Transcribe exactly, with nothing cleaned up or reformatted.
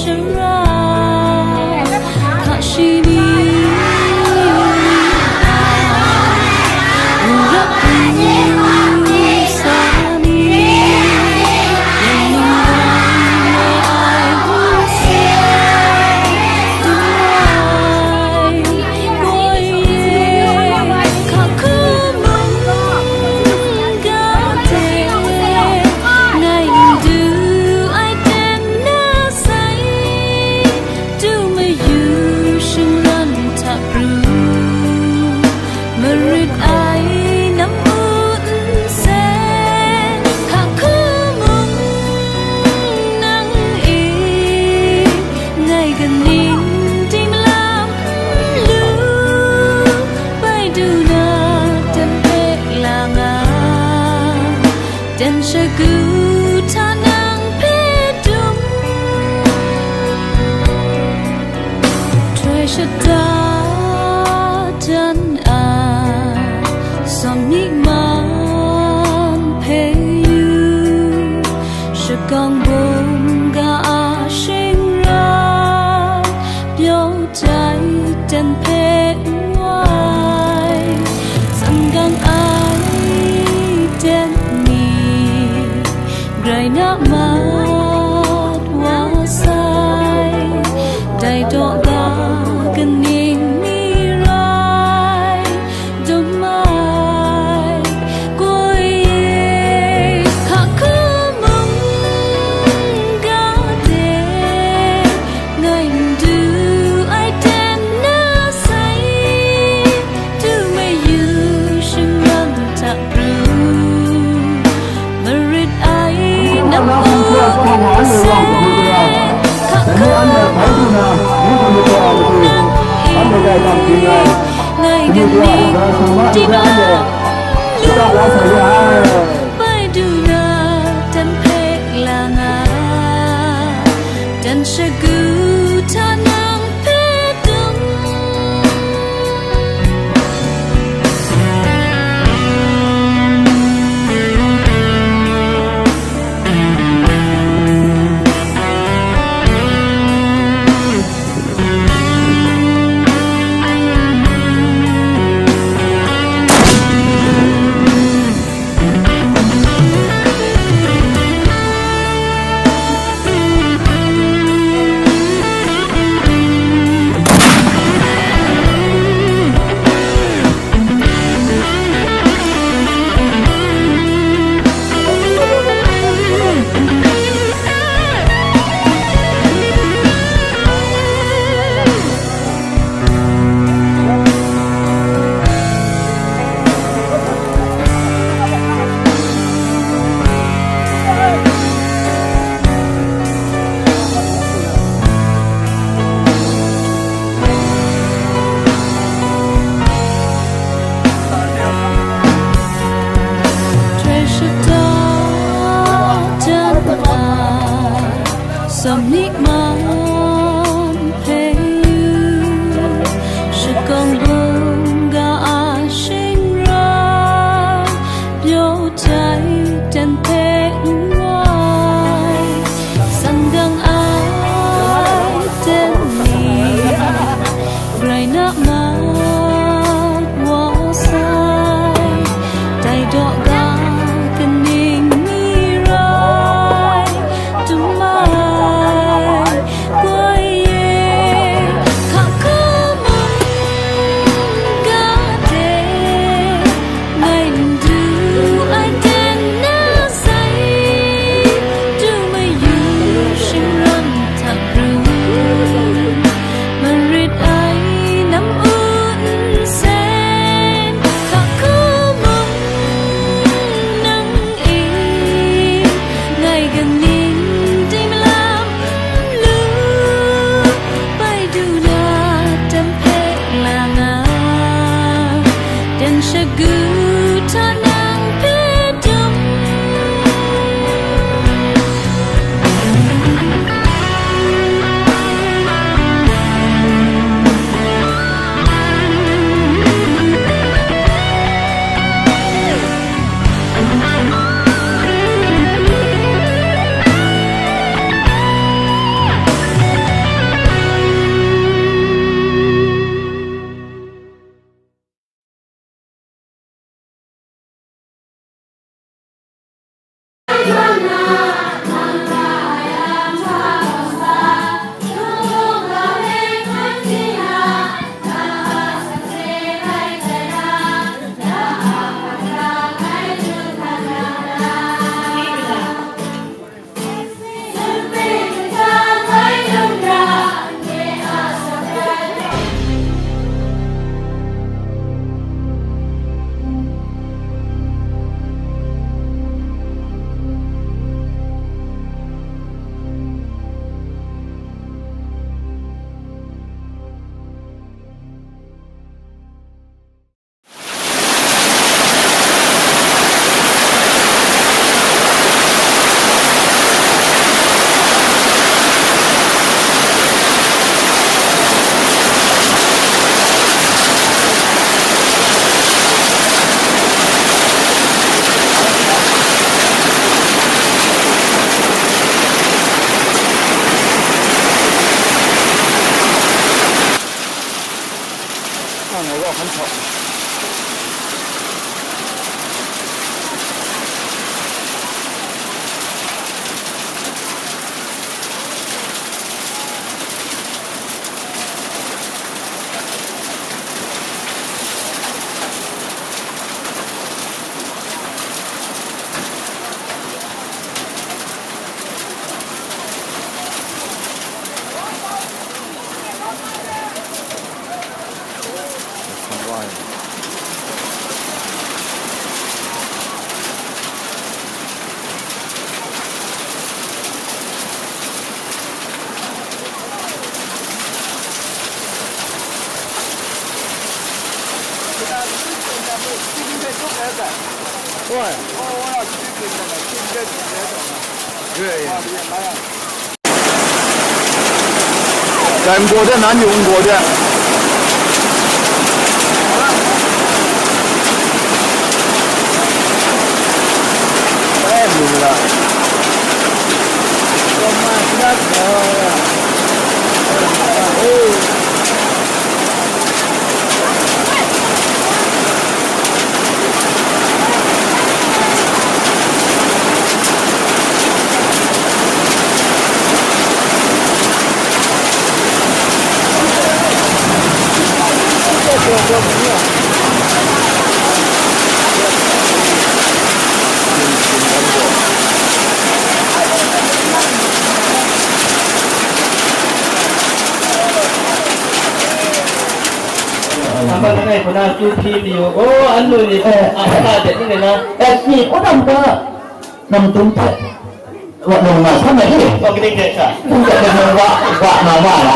Shara, hka shi ni, Marit ai nam u nsen, hka hku mung nang e, ngai kaning ting lam n lu, bai du na, dan hpe la nga, dan shagu hta nang hpe dum. Htoi shada dan a, sawm nik man hpe yu, shakawng bum ga a shing rai, pyaw tai dan hpe n wai, tsan gang ai dan ni, Grai na mat wa sai, dai daw ga kaning ni rai, dum ai, koi e, hka hku mung ga de, ngai n du ai ten na sai, du mayu shingran hta pru, marit ai nam u nsen, hka hku mung nang e, ngai kaning di ma lu, bai du na, dan hpe la nga, dan shagu hta nang hpe dum. Trai shata dan ai, samnik man hpe yu, shakawng bum ga a shing rai, pyaw tai dan hpe n wai, san gang ai dan ni, Grai na mat wa sai, dai daw ga kaning ni rai, dum ai, Dai n-gaw de, nan yu n-gaw de. Nampak dengar pernah tu P P O. Oh, anu ni. Eh. Apa dia ni na? Eh, ni, oh, nampak. Nam tum hte wa nang nga san ai ni? Wa kaning de sha? Kum hte nang wa, wa nga wa la?